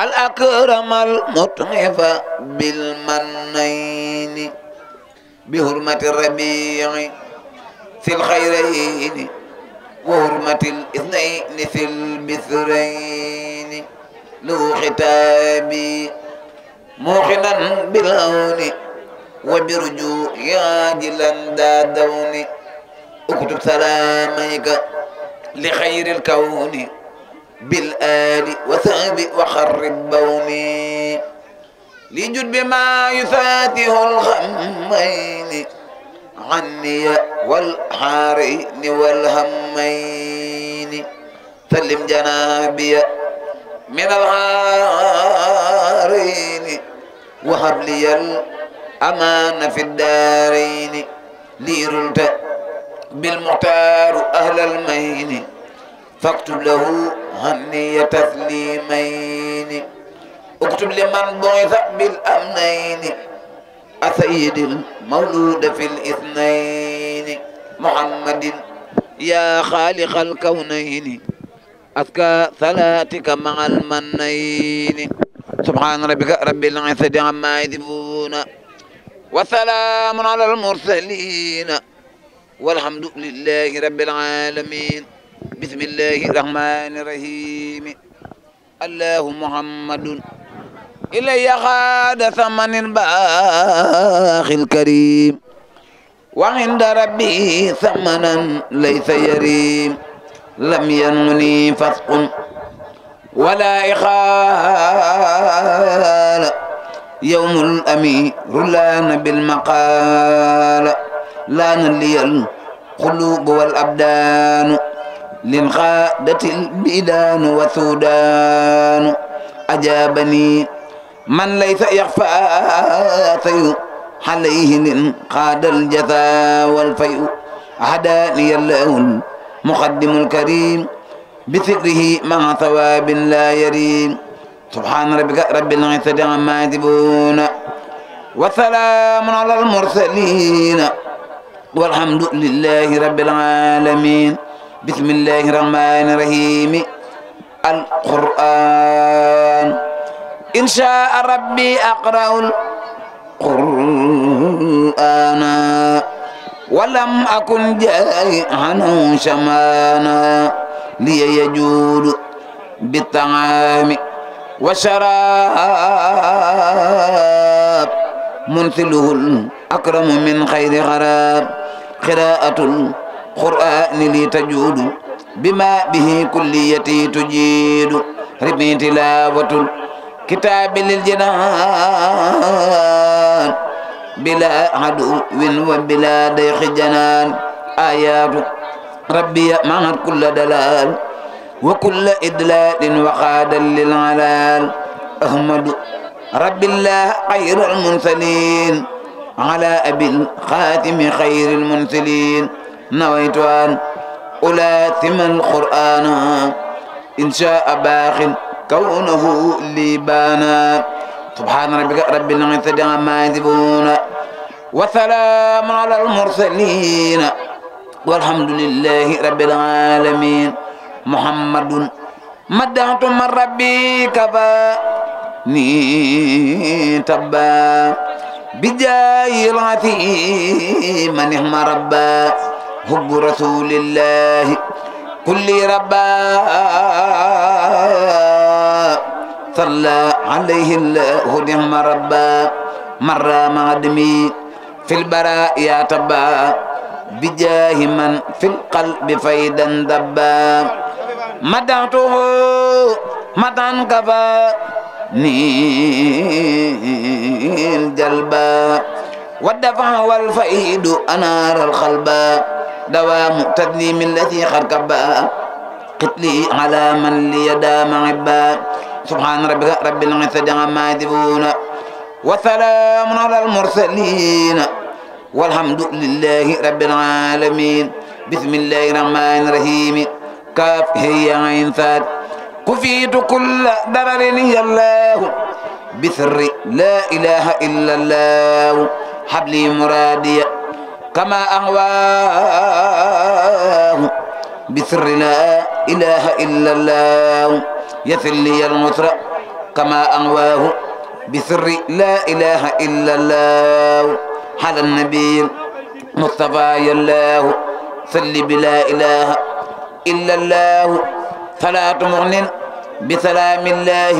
الأكرم المطعف بالمنين بحرمة الربيع في الخيرين وحرمة الاثنين في البثرين له ختابي موقنا بالهون وبرجوع عاجلا دادون اكتب سلاميك لخير الكون بالآل وثاب وخرب بوني لجد بما يفاتح الغمين عني والحارين والهمين سلم جنابي من الغارين وهب لي الأمان في الدارين ليرلت بالمختار أهل المين فاكتب له هني تسليمين اكتب لمن بعث بالأمنين السيد المولود في الاثنين محمد يا خالق الكونين أذكى صلاتك مع المنين سبحان ربك رب العزة عما يصفون وسلام على المرسلين والحمد لله رب العالمين بسم الله الرحمن الرحيم الله محمد إلي خاد ثمن باخ الكريم وعند ربي ثمنا ليس يريم لم ينمني فسق ولا إخال يوم الأمير لان بالمقال لان لي القلوب والأبدان لانخادة البيدان وسودان أجابني من ليس يخفى عليه لانقاد الجزاء والفيء هداني الله المقدم الكريم بذكره مع ثواب لا يريم سبحان ربك رب العزة عما يصفون وسلام على المرسلين والحمد لله رب العالمين بسم الله الرحمن الرحيم القرآن إن شاء ربي أقرأ القرآن ولم أكن جائعا شمانا لي يجود بالطعام والشراب منثله الأكرم من خير خراب قراءة القرآن لي تجود بما به كليتي تجيد ربي تلاوة الكتاب للجنان بلا عدو وبلا ضيق جنان آيات ربي معت كل دلال وكل إدلال وقادا للعلال أحمد رب الله خير المرسلين على أبي الخاتم خير المرسلين نويت أن ألاثم القرآن إن شاء باخ كونه لي بانا سبحان ربك رب العزة عما يصفون وسلام على المرسلين والحمد لله رب العالمين محمد مدحت من ربي كفاني تبا بجاه العظيم نعم ربا حب رسول الله كل ربا صلى عليه الله نعم ربا مر معدمي في البراء يا تبا بجاه من في القلب فيدا دبا مدعته مدعا كفاني الجلبا والدفع والفيد أنار الخلبا دوام تدليم الذي خركبا قتلي على من لي دام عبا سبحان ربك رب العزة عما يصفون وسلام على المرسلين والحمد لله رب العالمين بسم الله الرحمن الرحيم كاف هي عين ثاد كفيت كل ضرر يا الله بسر لا إله إلا الله حبلي مرادي كما أهواه بسر لا إله إلا الله يسر لي المسر كما أنواه بسر لا إله إلا الله على النبي مصطفى الله صل بلا إله إلا الله صلاة مغن بسلام الله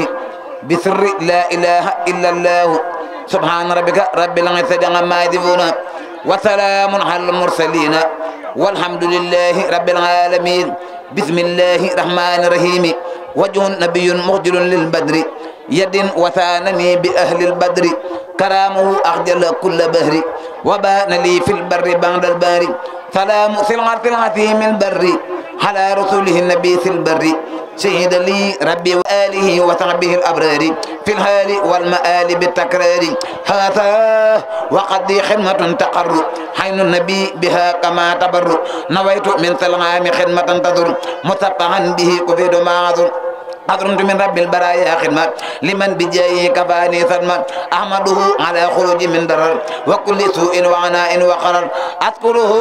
بسر لا إله إلا الله سبحان ربك رب العزة عما يصفون وسلام على المرسلين والحمد لله رب العالمين بسم الله الرحمن الرحيم وجه نبي مخجل للبدر يد وثانني بأهل البدر كرامه أخجل كل بهر وبان لي في البر بعد البار سلام سلعة العظيم البر على رسوله النبي في البر شهد لي ربي وآله وصحبه الأبرار في الحال والمآل بالتكرار هذا وقد خدمة تقر حين النبي بها كما تبر نويت من سلعام خدمة تضر مصفحا به كفيد معذر أكرمت من رب البرايا خدمة لمن بجايه كفاني صدمة أحمده على خروج من ضرر وكل سوء وعناء وقرر أذكره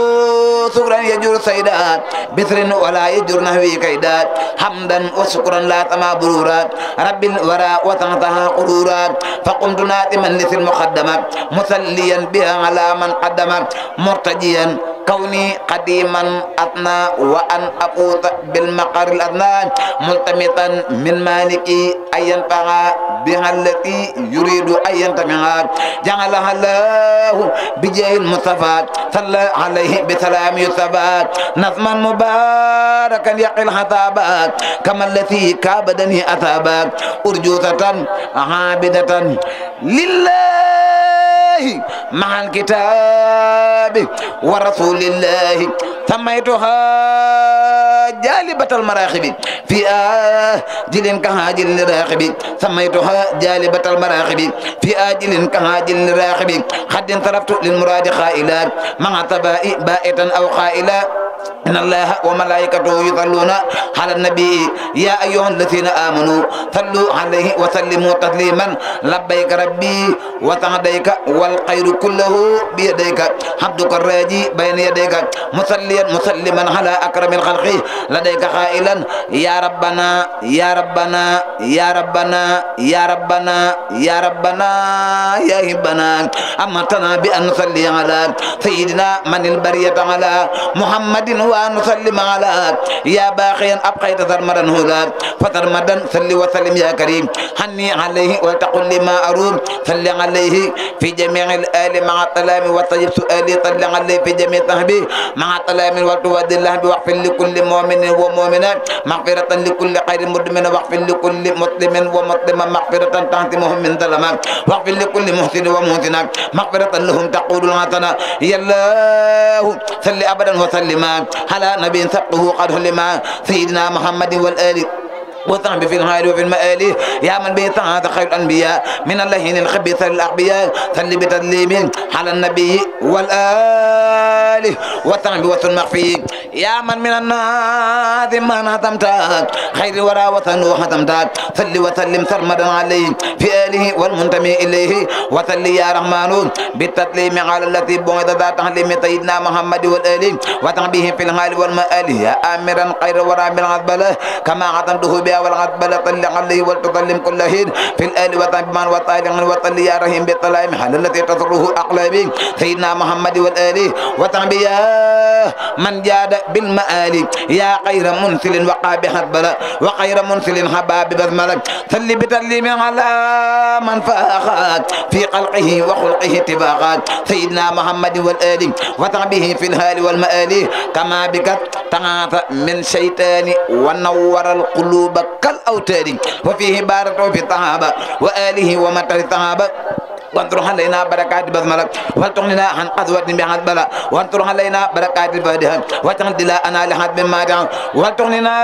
شكرا يجر سيدات بسر ولا يجر نهوي كيدات حمدا وشكرا لا تما برورات رب الورى وتنتهى قرورات فقمت ناتما لسل المقدمات مسليا بها على من قدم مرتجيا كوني قديما أثنى وأن أفوت بالمقر الأدنى ملتمسا من مالكي أن ينفع بها التي يريد أن ينتفع جعلها الله بجاه المصطفى صلى عليه بسلام يصفى نظما مباركا يقي الحسابات كما التي كابدني أثابات أرجوزة عابدة لله مع الكتاب ورسول الله سميتها جالبة المراخب في آجل كهاجل الراخب سميتها جالبة المراخب في آجل كهاجل الراخب قد انصرفت للمراد خائلا مع تبائي بائتا أو خائلا إن الله وملائكته يصلون على النبي يا أيها الذين آمنوا صلوا عليه وسلموا تسليما لبيك ربي وسعديك والخير كله بيديك عبدك الراجي بين يديك مصليا مسلما على أكرم الخلق لديك قائلا يا ربنا يا ربنا يا ربنا يا ربنا يا ربنا يا هبنا أمرتنا بأن نصلي على سيدنا من البرية على محمد وأن نسلم على يا باقيا أبقيت ثرمدا هدى فترمدا صل وسلم يا كريم حني عليه وتقل لي ما أروم صل عليه في جميع الآل مع السلام وطيب سؤالي صل عليه في جميع صحبه مع السلام وتود الله بوقف لكل مؤمن ومؤمنة مغفرة لكل خير مدمن واغفر لكل مسلم ومسلمة مغفرة تهتمهم من ظلمات واغفر لكل محسن ومحسنة مغفرة لهم تقول الحسنة يا الله صل أبدا وسلم على نبي سبقه قد هلم سيدنا محمد والآل وصحبه في الخير وفي المآل يا من به سعادة خير الأنبياء من اللهين الخبيث الأغبياء صل بتسليم على النبي والآل وصحبه وسلم مخفي يا من من الناس من هتمت خير ورا وثن وهتمت صل وسلم سرمدا عليه في آله والمنتمي إليه وصل يا رحمن بالتسليم على التي بعث ذات تعليم سيدنا محمد والآل وصحبه في الخير والمآل يا آمرا خير ورا بالعذبله كما عتمته والعذبله طل عليه ولتظلم كل حين في الآل وطبمان وطالع وطل يا رحيم بالطلائم حل التي تضره أقلابي سيدنا محمد والآل وصحبه من جاد بالمآل يا خير منسل وقابح البلاء وخير منسل حباب بسملك صل بتسليم على من فاخات في خلقه وخلقه اتفاقات سيدنا محمد والآل وصحبه في الهال والمآل كما بك تعاث من شيطان ونور القلوب كالأوتار وفيه بارة في الصحابة وآله ومتر الصحابة وانصر علينا بركات بسملك وتغننا عن قذوة بحد بلا وانصر علينا بركات الفاتحة وتغننا أنا لحد مما دعا وتغننا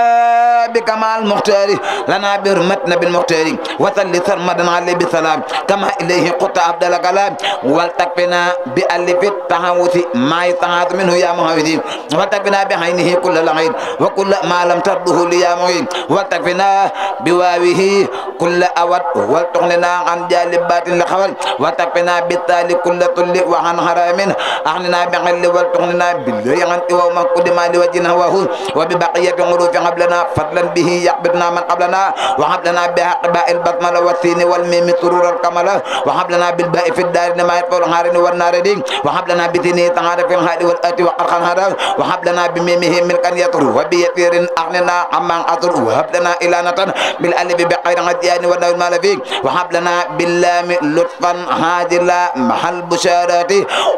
بكمال المختار لنا برمتنا بالمختار وصل سرمدا عليه بسلام كما إليه قط عبد الكلام والتكفنا بألف التهاوث ما يتهاث منه يا محمد وتكفنا بعينه كل لعين وكل ما لم ترده لي يا معين وتكفنا بواوه كل أود وتغننا عن جالبات الخول وتقنا بالتالي كل طل وعن حرام أغننا بغل والتغننا بالله عن وما كل ما لوجهنا وهو وببقية غروف قبلنا فضلا به يقبضنا من قبلنا وحبلنا بحق باء البطملة والسين والميم سرور الكملة وحبلنا بالباء في الدار ما يطول الحارن والنار دين وحبلنا بتني تعالى في الهادي والآتي وقرخان هذا وحبلنا بميمه ملكا يطر وبيتير أغننا عمان أطر وحبلنا إلانة بالألف بقير غديان ونوى المال فيك وحبلنا باللام لطفا هاجلا محل بشارات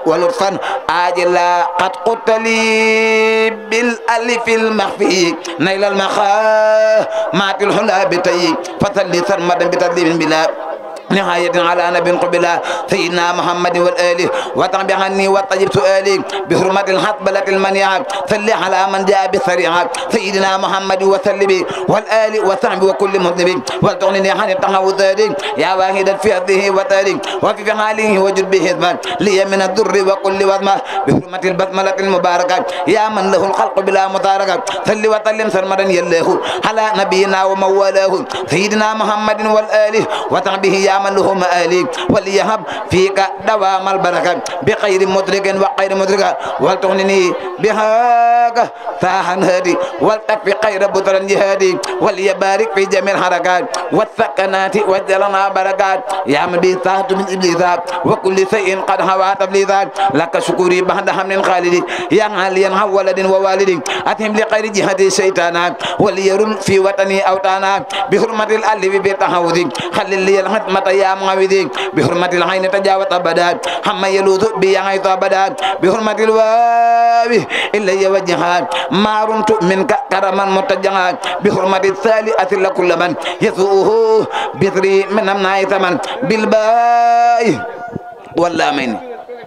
ولطفا آجلا قد قلت لي بالألف المخفي نيل المخامات الحلا بتي فصلي سرمدا بتدليم بلا نهاية على نبي قبلا سيدنا محمد والآله وتنبه عني وطيب سؤالي بحرمة الحطبلة المنيعة صلي على من جاء بالسريعة سيدنا محمد وسلم والآل وصحبه وكل مذنب ولتغنني عن التعوذات يا واحدا في هذه وتاريخ وفي حاله وجد به اثبات لي من الضر وكل وضمة بحرمة البسملة المباركة يا من له الخلق بلا مطارقة صلي وسلم سرمدا يلاه على نبينا وموالاه سيدنا محمد والآله وصحبه يا من له مآلي وليهب فيك دوام البركة بخير مدرك وخير مدرك ولتغنني بهاك ساحا هادي ولتكفي خير بطرا جهادي وليبارك في جميع الحركات والسكنات وجلنا بركات يا من بيثات من إبليس وكل شيء قد هوى تبليسات لك شكوري بعد حمل خالدي يا عليا ولد ووالد أتهم لخير جهاد الشيطان وليرم في وطني أوطانا بحرمة الألف بتحوذي خلي لي الخدمة يا معوذي بحرمة العين تجاوز أبدا هم يلوذ بيعيط أبدا بحرمة الواو إلا وجهات ما رمت منك كرما متجها بحرمة الثالث أثل كل من يسوءه بثري من أمناء ثمن بالباء واللامين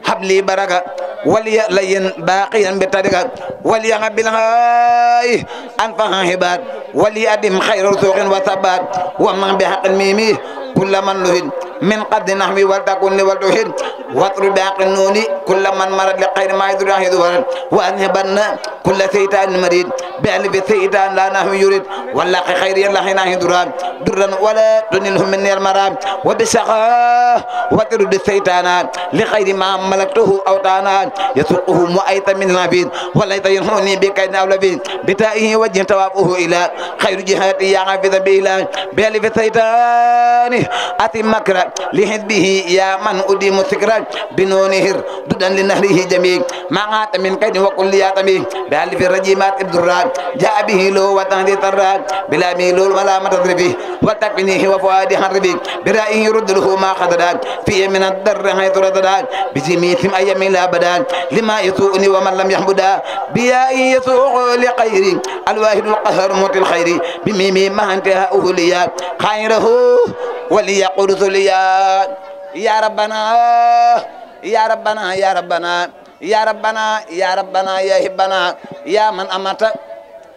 حبلي بركة ولي لين باقيا بطريقة ولي بالهاي أنفع هبات ولي أدم خير رزق وثبات ومن بحق الميمي كل من لهن من قد نحوي ولتكن ولتهن واطرب باق النون كل من مرض لخير ما يدري يدور وأنهبن كل سيطان مريد بألف سيطان لا نحو يريد ولا خير الله نحو دران درا ولا تنلهم من المرام وبسخاء وترد السيطان لخير ما ملكته أوطانا يسوقه مؤيت من العبيد ولا ينهوني بكيد أو لبيد بتائه وجه توابه إلى خير جهاتي يا حافظ بإله بألف سيطان أتي مكرا لحزبه يا من أديم السكرا بنونهر دودا لنهره جميع ما غات من كيد وكل ياتمي بألف الرجيمات الدرات جاء به لو وتهدي طرات بلا ميلول ولا متضربه وتكفنيه وفؤاد حربي برائه يرد له ما خدرات في من الدر حيث رددات بسميثم أيام لا بدات لما يسوءني ومن لم يحمدا بيائي يسوء لخيري الواحد القهر موت الخير بميمي ما انتهى أهليات خيره وليقول ثليا يا ربنا يا ربنا يا ربنا يا ربنا يا ربنا يا هبنا يا من أمت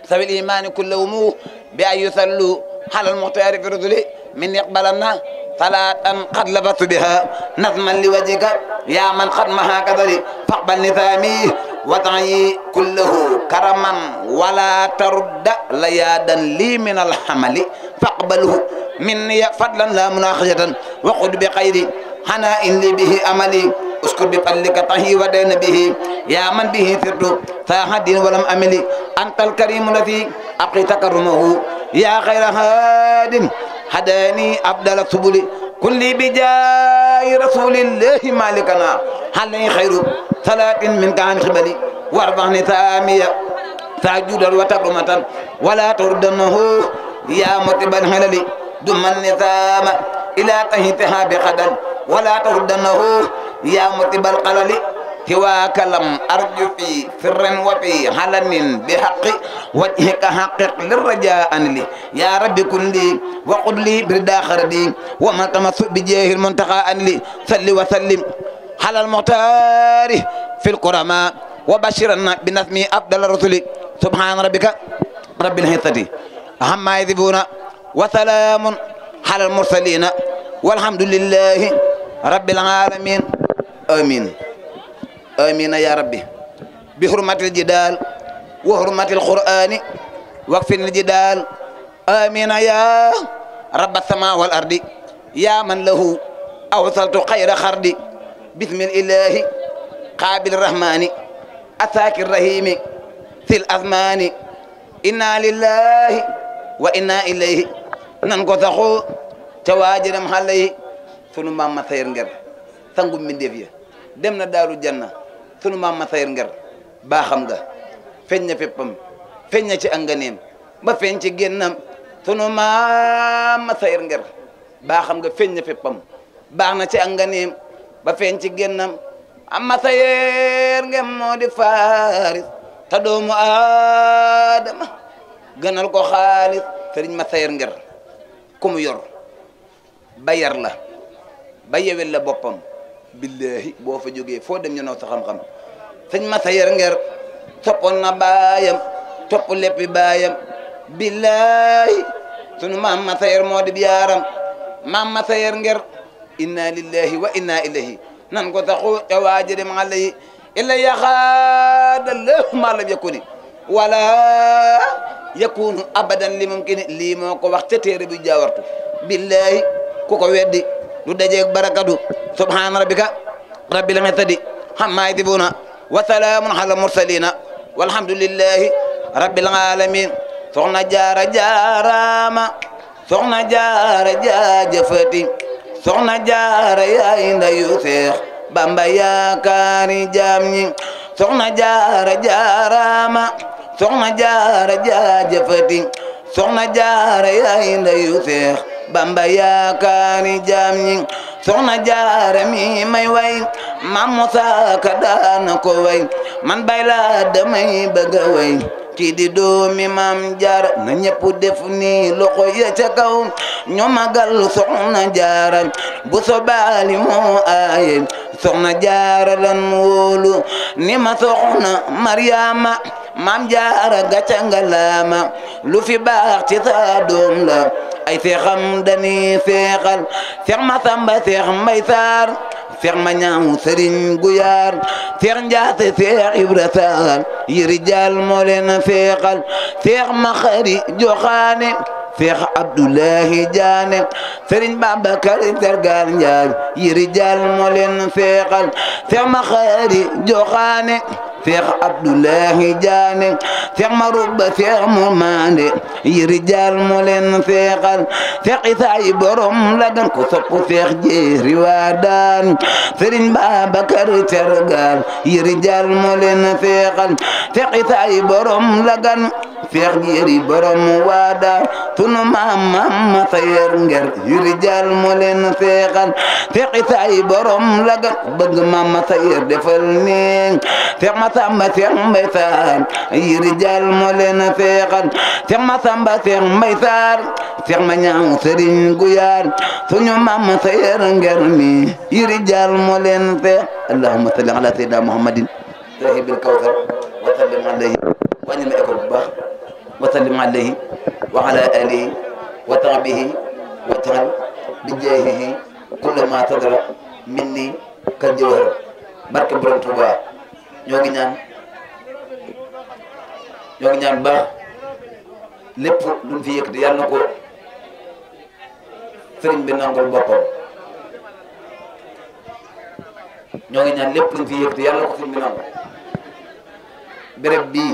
سوي الإيمان كلهم بأن يصلوا على المختار في رسله من يقبلنا صلاة قد لبثت بها نظما لوجهك يا من ختمها كذلك فاقبل نظامي وضعي كله كرما ولا ترد ليادا لي من الحمل فاقبله مني فضلا لا مناقشة وخذ بخير حناء لي به أملي اسكت بفضلك طهي ودين به يا من به سرت ساحد ولم أملي أنت الكريم الذي أبقي تكرمه يا خير هاد هداني أبدل السبل كل بجاي رسول الله مالكنا هل خير صلاة منك عن خبلي وارضعني ثامية ساجدا وتكرمة ولا تردنه يا متبا الهلل دم النظام إلى تهتها بقدر ولا تردنه يا متبا القلل هواك لم أرجو في سر وفي حلن بحق وجهك حقق للرجاء لي يا ربي كن لي وقل لي بردا خردي وما تمسك بجاه المنتقى لي صل وسلم على المختار في القرآن وبشرنا بنسمي أفضل الرسل سبحان ربك رب العزة عما يصفون وسلام على المرسلين والحمد لله رب العالمين آمين آمين يا ربي بحرمة الجدال وحرمة القرآن واكفر الجدال آمين يا رب السماء والأرض يا من له awsaltu xayra xardi bismil ilahi qaabil rahmani asaaki rahimi sil asmani inna lillahi wa inna ilayhi nan ko saxu ca waajiram xale yi sunu maam ma sayar nger sangu mbindeef ya dem na daaru janna sunu maam ma sayar nger baaxam nga feeñ na féppam feeñ na ci anganeem ba feeñ ci génnam sunu maam ma sayar nger baaxam nga feeñ na féppam baax na ci anganeem ba feeñ ci génnam amma sayar ngem moo di faaris ta doomu aadama gënal ko xaalis sëriñ ma sayar nger ku mu yor ba yar la ba yewel la boppam billahi boo fa jógee foo dem ñu naw sa xam-xam sëñ ma sayar nger toppoon na baayam topp leppi baayam billahi sunu maam ma sayar moo di yaaram maam ma sayar nger inna lillahi wa inna ilayhi nan ko taxu ca waaji dem xale yi illa yaxaada lahu ma lam yakuni wala yakunu abadan li mumkin lii moo ko wax ca téere bi jaawartu billahi ku ko weddi du dajeeg barakatu subhana rabbika rabbil izzati amma yasifuna wa salaamun ala mursalina walhamdulillahi rabbil alamin soxna jaara jaarama soxna jaara jaajëfati soxna jaara yaay ndayu Seex Bamba yaakaari jaam ñi soxna jaara jaarama soxna jaara jaajëfati soxna jaara yaay ndayu Seex Bamba yaakaari jaam ñi soxna jaara mi may way Maam Musaa Ka daana ko way man bay laa damay bëgg a way kii di doomi Maam Jaara na ñëpp def ni loxo ya ca kaw ñoo magal soxna jaara bu sobaali moo aaye soxna jaara lan wóolu ni ma soxna Mariama Maam Jaara gàcca ngalaama lu fi baax ci sa doom la ay seexam dani seexal seex ma samba seex mbay saar seex ma ñaaw sëriñ guyaar seex njaase seex ibra saar yiri jaal moo leen seexal seex ma xari joxaane seex abdullahi jaane sëriñ babakar sargal njaay yiri jaal moo leen seexal seex ma xari joxaane seex abdullahi jaane seex ma rubba seex mu maande yiri jaal moo leen seexal seex isaa yi borom la gan ko soppu seex jeeri waa daan sëriñ babakar sargal yiri jaal moo leen seexal seex isaa yi borom la gan seex jeeri borom waa daan sunu maam ma sayar nger yiri jaal moo leen seexal seex isaa yi borom la gan bëgg maam ma sayar defal ni seex ma samba seex mbay saar yiri jaal moo leen seexal seex ma samba seex mbay saar seex ma ñaaw sëriñ guyaar suñu maam ma sayar nger mi yiri jaal moo leen seex allahumma salli ala sayyidina muhammadin sahibil kawsar wa sallim alayhi wàññi ma école bu baax wa sallim alayhi wa ala alihi wa sahbihi wa taal bi jaahihi kulla ma sadara minni kal jawhar barke borom Tuuba ñoo ngi ñaan baax lépp luñ fi yëkkati yàlla na ko sëriñ bi nangul boppam ñoo ngi ñaan lépp luñ fi yëkkati yàlla na ko sëriñ bi nangul béréb bii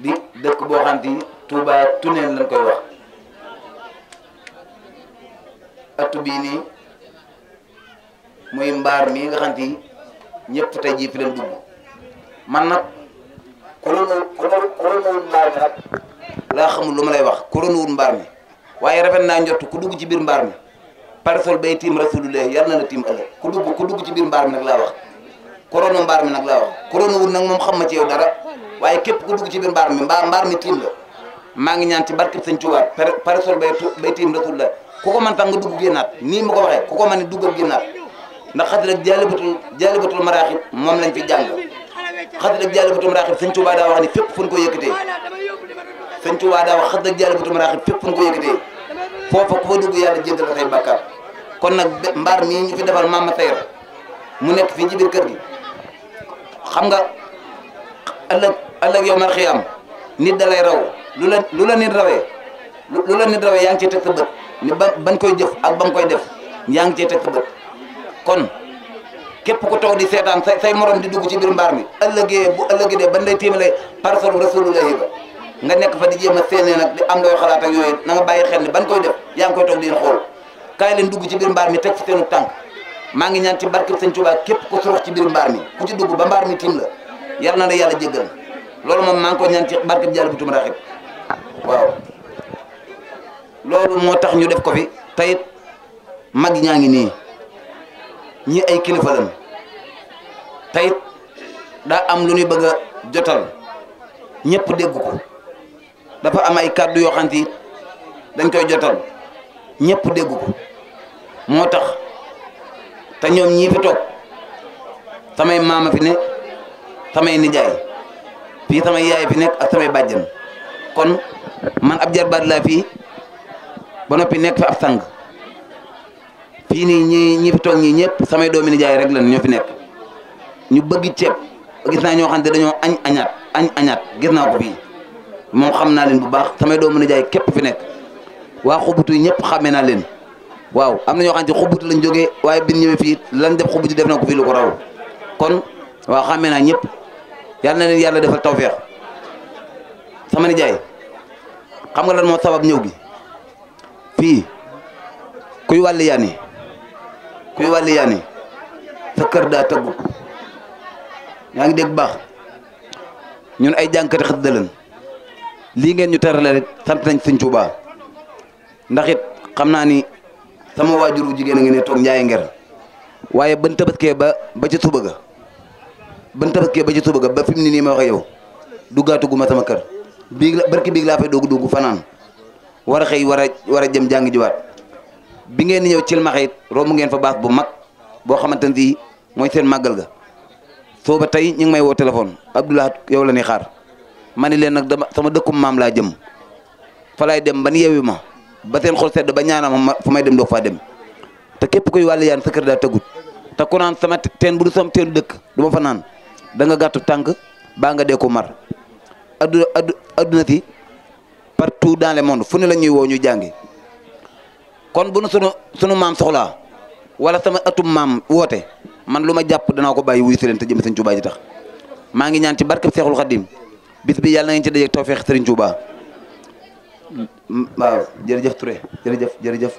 di dëkk boo xam ni Touba Tuneen lañ koy wax atu bii nii muy mbaar mi nga xam ni ñëpp tey jii fi leen dugg man nag kuréel mbaar mi nag laa xamul lu ma lay wax kuréel mbaar mi waaye rafet naa njott ku dugg ci biir mbaar mi parasol bay tiim rasulullah yàlla na la tiim ëllëg ku dugg ci biir mbaar mi nag laa wax kuréel mbaar mi nag laa wax kuréel nag moom xam ma ci yow dara waaye képp ku dugg ci biir mbaar mi mbaar mi tiim la maa ngi ñaan ci barke Sëñ Tuubaa parasol bay tiim rasulullah ku ko mën tax nga dugg génnaat nii ma ko waxee ku ko mën ni duggal génnaat ndax xas rek jaalibatul maraaxib moom lañ fi jàng xas rek jaalibatul maraaxib Sëñ Tuubaa daa wax ni fépp fu ñu ko yëkkatee Sëñ Tuubaa daa wax xas rek jaalibatul maraaxib fépp fu ñu ko yëkkatee foofa ku fa dugg yàlla jéggal la say bàkkaar kon nag mbaar mii ñu fi defal Maam Ma Sayar mu nekk fii ci biir kër gi xam nga ëllëg yow mar xiyaam nit da lay raw lu la nit rawee yaa ngi ciy teg sa bët ni ban koy jëf ak ba nga koy def yaa ngi cee teg sa bët kon képp ku toog di seetaan say morom di dugg ci biir mbaar mi ëllëgee bu ëllëgee de ban lay téemale parasol rasulullahi ba nga nekk fa di jéem a séenee nag di am looy xalaat ak yooyu na nga bàyyi xel ni ban koy def yaa ngi koy toog di leen xool kaay leen dugg ci biir mbaar mi teg ci seenu tànk maa ngi ñaan ci barkeb Sëñ Tuubaa képp ku surux ci biir mbaar mi ku ci dugg ba mbaar mi tiim la yal na la yàlla jéggal loolu moom maa ngi ko ñaan ci barkeb Jaalibatul Maraaxib waaw loolu moo tax ñu def ko fi tayit mag ñaa ngi nii ñi ay kilifa lañ tayit daa am lu ñuy bëgg a jotal ñëpp dégg ko dafa am ay kàddu yoo xam ne dañ koy jotal ñëpp dégg ko moo tax te ñoom ñii fi toog samay maama fi ne samay nijaay fii samay yaay fi nekk ak samay bàjjan kon man ab jarbaat laa fii ba noppi nekk fi ab sang fii nii ñi fi toog ñii ñëpp samay doomi nijaay rek lan ñoo fi nekk ñu bëgg ceeb gis naa ñoo xam ne dañoo añaat gis naa ko fii moom xam naa leen bu baax samay doomu nijaay képp fi nekk waa xubutu yi ñëpp xàmmee naa leen waaw am na ñoo xam ne xubutu lañ jógee waaye bin ñëwee fii lan def xubutu def na ko fii lu ko raw kon waaw xàmmee naa ñëpp yal na leen yàlla defal tawfeex sama nijaay xam nga lan moo sabab ñëw gi fii kuy wàlli yaani sa kër daa tëggu yaa ngi dégg baax ñun ay jànkati xasida lañ lii ngeen ñu terale rek sant nañ Sëñ Tuubaa ndax it xam naa ni sama waajuru jigéen a ngi ne toog njaaye nger waaye ban tabaskee ba ci suba ga ba fi mu ne nii ma wax yow duggaatuguma sama kër barki biig laa fay dugg fanaan war a xëy war a jëm jàng jiwaat bi ngeen di ñëw cil maxit romb ngeen fa baas bu mag boo xamante ne mooy seen màggal ga soo ba tey ñu ngi may woo téléphone Abdoulaye yow la ñuy xaar ma ni leen nag sama dëkkum maam laa jëm fa laay dem ba ni yeewi ma ba seen xol sedd ba ñaana ma fa may dem doog faa dem te képp koy wàllu yaan sa kër daa tëggut te ku naan sama teen bu du sama teenu dëkk du ma fa naan da nga gàttu tànk baa nga dee ko mar adduna si partout dans le monde fu ne la ñuy woo ñu jàngi kon bu nu sunu maam soxlaa wala sama atum maam woote man lu ma jàpp danaa ko bàyyi wuyu si leen te jëm Sëñ Tuubaa ji tax maa ngi ñaan ci barkeb Seexul Xadim bis bi yàlla na ngeen ci dajeeg tawfeex Sëriñ Tuubaa waaw jërëjëf Touré jërëjëf